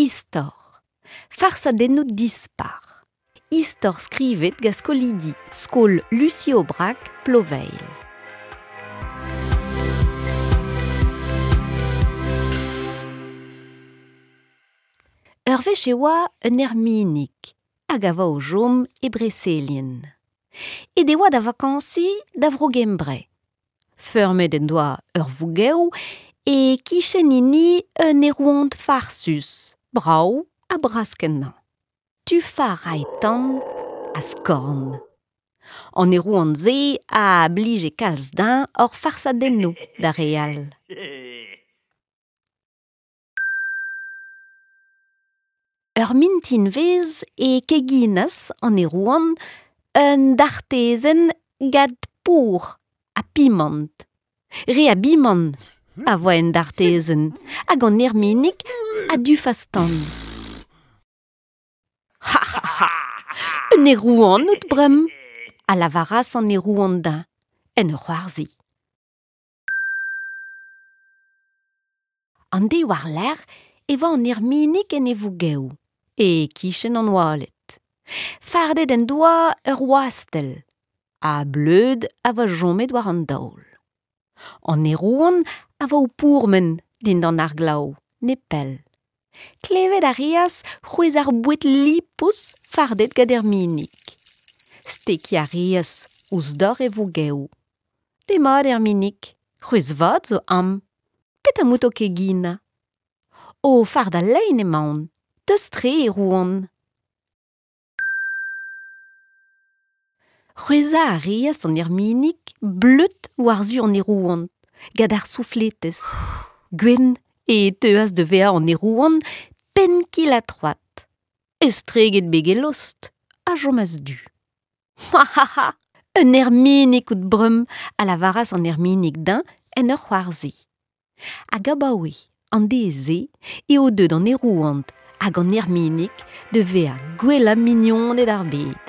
Istor. Farsadennoù dispar. Istor skrivet gant skolidi skol Lucie Aubrac Ploveilh. Ur wech e oa un erminig hag a oa o chom e Breselien. Aet e oa da vakañsiñ da Vro-Gembre. Feurmet en doa ur vougev e-kichen hini un aerouant farsus, brav ha bras-kenañ. Tufañ a rae tan ha skorn. An aerouant-se a blije kalz dezhañ hor farsadennoù d'ar re all. Ur mintinvezh e keginas an aerouant un dartezenn gant pour ha pimant. Re a bimant a voa en dartezenn hag an erminig a dufas tan. Ha ha ha! Un aerouant out bremañ, a lavaras an aerouant dezhañ en ur c'hoarzhin. An deiz war-lerc'h e oa an erminig en e vougev, e-kichen an oaled. Fardet en doa ur wastell, ha bleud a oa chomet war an daol. An aerouant a oa o pourmen dindan ar glav, nepell. Klevet a reas c'hwezh ar boued lipous fardet gant Erminig. Stekiñ a reas ouzh dor e vougev. Demat Erminig, c'hwezh vat zo amañ. Petra 'mout o keginañ ? O fardañ lein emaon, deus-tre e roan. C'hwezhañ a reas an erminig bleud war-zu an aerouant gant ar soufletez. Gwenn e teuas da vezañ an aerouant penn-kil-ha-troad. Estreget beg e lost a chomas du. Ha ha ha ! Un erminig out bremañ, a lavaras an erminig dezhañ en ur c'hoarzhin. Hag abaoe an deiz-se eo deuet an aerouant hag an erminig da vezañ gwellañ mignoned ar bed.